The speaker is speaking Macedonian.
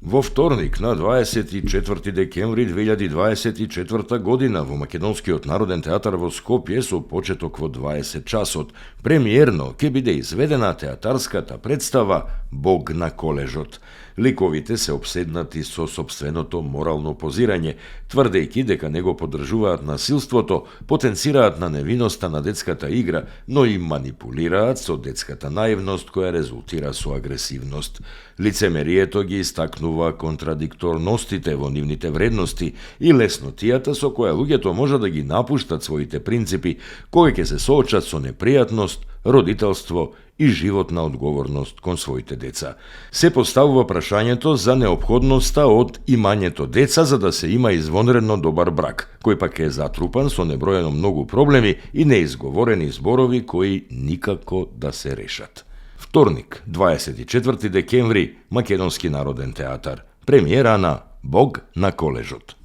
Во вторник, на 24 декември 2024 година, во Македонскиот народен театар во Скопје со почеток во 20 часот, премиерно ќе биде изведена театарската представа Бог на колежот. Ликовите се обседнати со сопственото морално позирање, тврдејќи дека не го поддржуваат насилството, потенцираат на невиноста на детската игра, но и манипулираат со детската наивност која резултира со агресивност. Лицемерието ги истакнува контрадикторностите во нивните вредности и леснотијата со која луѓето може да ги напуштат своите принципи, кои ќе се соочат со непријатност, родителство и животна одговорност кон своите деца. Се поставува прашањето за неопходноста од имањето деца за да се има извонредно добар брак, кој пак е затрупан со неброено многу проблеми и неизговорени зборови кои никако да се решат. Вторник, 24 декември, Македонски народен театар. Премиера на Бог на колежот.